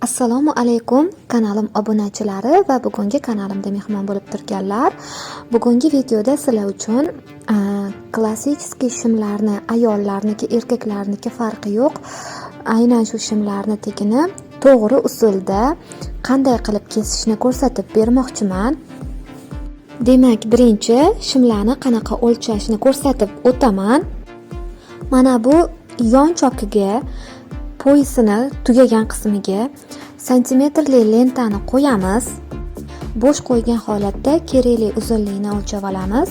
Assalomu alaykum kanalim obunachilari va bugungi kanalimda mehmon bo'lib turganlar. Bugungi videoda sizlar uchun klassik shimlarni, ayollarniki, erkaklarniki farqi yo'q. Aynan shu shimlarni tegini to'g'ri usulda qanday qilib kesishni ko'rsatib bermoqchiman. Demak, birinchi shimlarni qanaqa o'lchashni ko'rsatib o'taman. Mana bu yon chokiga, poyasini tugagan qismiga santimetrli lentani qo'yamiz. Bo'sh qo'ygan holatda kerakli uzunlikni o'lchab olamiz.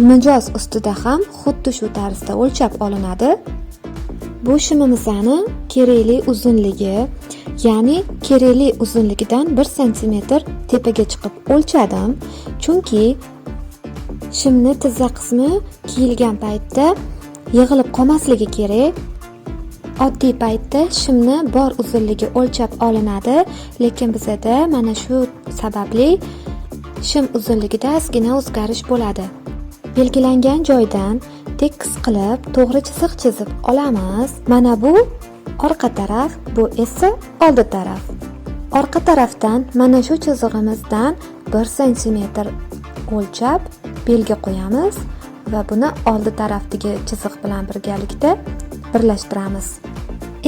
Mijoz ustida ham xuddi shu tarzda o'lchab olinadi. Bu shimimizni kerakli uzunligi, ya'ni kerakli uzunligidan 1 santimetr tepaga chiqib o'lchadim, chunki shimni tizza qismi kiyilgan paytda yig'ilib qolmasligi kerak. Oddiy paytda shimni bor uzunligi o'lchab olinadi, lekin bizada mana shu sababli shim uzunligida ozgina o'zgarish bo'ladi. Belgilangan joydan tekis qilib to'g'ri chiziq chizib olamiz. Mana bu orqa taraf, bu esa oldi taraf. Orqa tarafdan mana shu chizig'imizdan 1 santimetr o'lchab belgi qo'yamiz va buni oldi tarafdagi chiziq bilan birgalikda birlashtiramiz.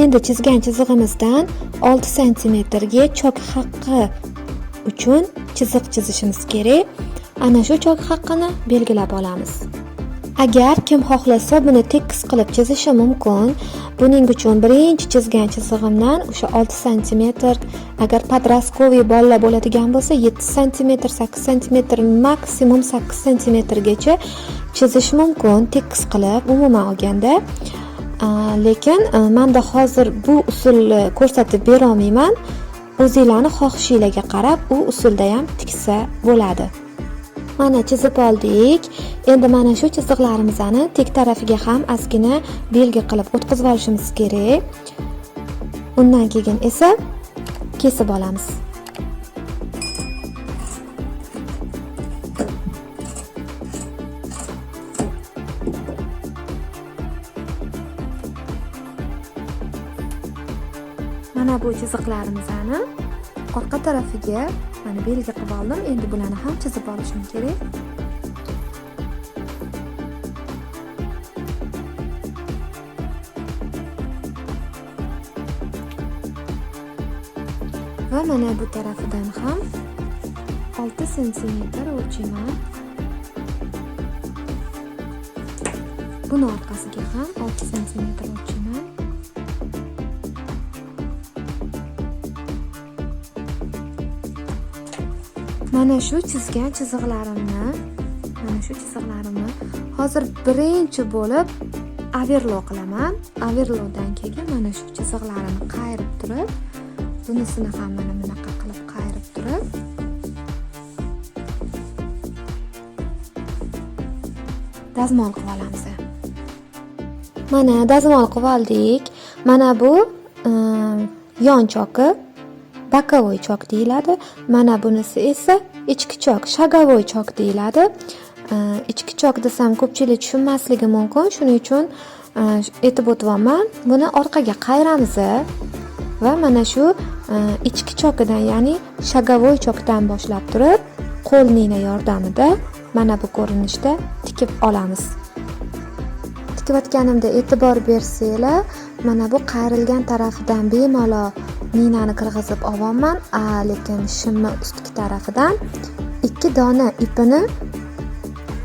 Endi chizgan chizig'imizdan 6 santimetrga chok haqqi uchun chiziq chizishimiz kerak. Ana shu chok haqqini belgilab olamiz. Agar kim xohlasa buni tekis qilib chizishi mumkin. Buning uchun birinchi chizgan chizig'imdan o'sha 6 santimetr, agar подростковый bolalar bo'ladigan bo'lsa 7 santimetr, 8 santimetr, maksimum 8 santimetrgacha chizish mumkin tekis qilib, umuman olganda. Lekin menda hozir bu usulni ko'rsatib bera olmayman. O'zinglarni xohishinglarga qarab u usulda ham tiksa bo'ladi. Mana chizib oldik. Endi mana shu chiziqlarimizni tek tarafiga ham ozgina belgi qilib o'tkazib olishimiz kerak. Undan keyin esa kesib olamiz. Mana bu chiziqlarimizni orqa tarafiga mana belgi qilib oldim. Endi bularni ham chizib olishim kerak. Va mana bu tarafidan ham 6 santimetr o'lchayman. Buni orqasiga ham 6 santimetr o'lchayman. Mana shu chizgan chiziqlarimni, hozir birinchi bo'lib averlo qilaman. Averlodan keyin mana shu chiziqlarimni qayirib turib, bunisini ham mana bunaqa qilib qayirib turib, dazmol qilib olamiz. Mana dazmol qilib oldik. Mana bu yon choki, боковой chok deyiladi. Mana bunisi esa ichki chok, шаговой chok deyiladi. Ichki chok desam ko'pchilik tushunmasligi mumkin, shuning uchun aytib o'tyapman. Buni orqaga qayramiz va mana shu ichki chokidan, ya'ni шаговой chokdan boshlab turib, qo'l nina yordamida mana bu ko'rinishda tikib olamiz. Tikayotganimda e'tibor bersanglar, mana bu qayrilgan tarafidan bemalol ninani kirgizib olaman, lekin shimni ustki tarafidan 2 dona ipini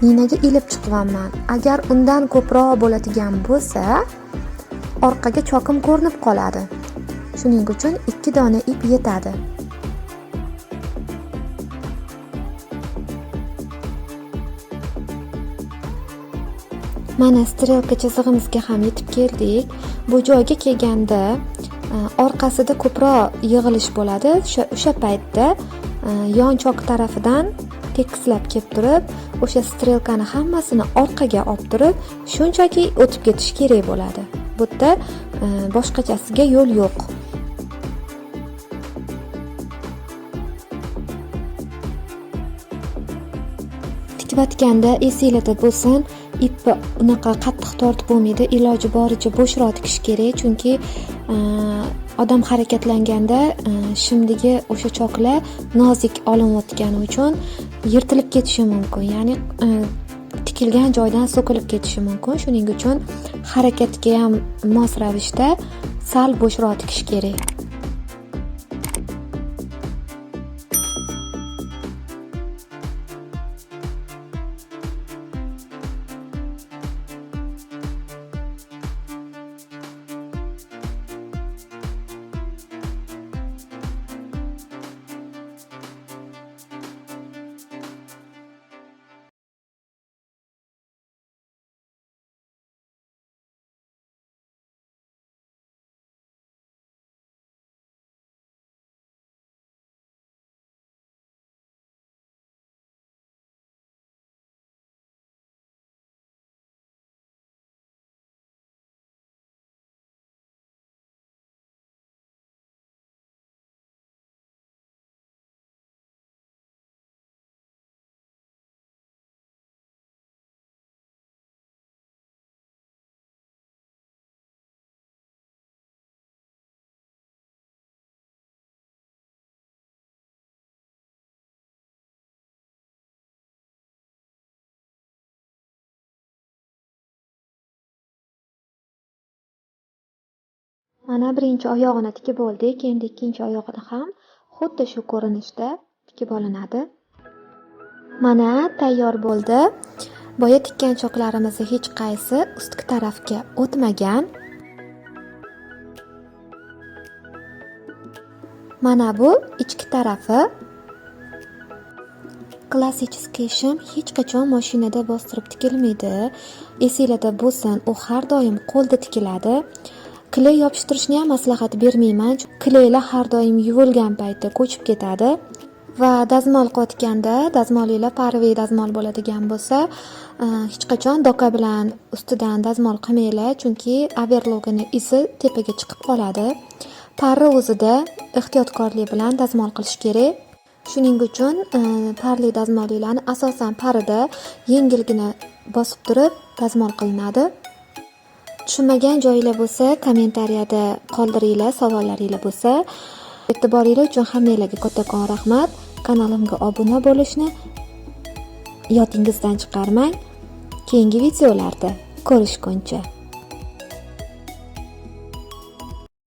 ninaga ilib chiqyapman. Agar undan ko'proq bo'ladigan bo'lsa, orqaga chokim ko'rinib qoladi. Shuning uchun 2 dona ip yetadi. Mana strelka chizig'imizga ham yetib keldik. Bu joyga kelganda orqasida ko'proq yig'ilish bo'ladi. O'sha paytda yon chok tarafidan tekislab kelib turib, o'sha strelkani hammasini orqaga olib turib, shunchaki o'tib ketish kerak bo'ladi. Bu yerda boshqachasiga yo'l yo'q. Tikayotganda esinglarda bo'lsin, ipni unaqa qattiq tortib bo'lmaydi, iloji boricha bo'shroq tikish kerak, chunki Odam harakatlanganda shimdagi o'sha choklar nozik olinayotgani uchun yirtilib ketishi mumkin, ya'ni tikilgan joydan so'kilib ketishi mumkin. Shuning uchun harakatga ham mos ravishda sal bo'shroq tikish kerak. Mana birinchi oyog'ini tikib oldik. Endi ikkinchi oyog'ini ham xuddi shu ko'rinishda tikib olinadi. Mana tayyor bo'ldi. Boya tikkan choklarimizni hech qaysi ustki tarafga o'tmagan. Mana bu ichki tarafi. Klassik shim hech qachon mashinada bostirib tikilmaydi. Esingizda bo'lsin, u har doim qo'lda tikiladi. Kley yopishtirishni ham maslahat bermayman. Kleylar har doim yuvilgan paytda ko'chib ketadi va dazmol qotganda dazmolinglar parviy dazmol bo'ladigan bo'lsa, hech qachon doka bilan ustidan dazmol qilmanglar, chunki overlogini izi tepaga chiqib qoladi. Parri o'zida ehtiyotkorlik bilan dazmol qilish kerak. Shuning uchun parli dazmolinglarni asosan parida yengilgina bosib turib dazmol qilinadi. Tushunmagan joylar bo'lsa, kommentariyada qoldiringlar, savollaringlar bo'lsa. E'tiboringlar uchun hammanglarga kattakon rahmat. Kanalimga obuna bo'lishni yodingizdan chiqarmang. Keyingi videolarda ko'rishguncha.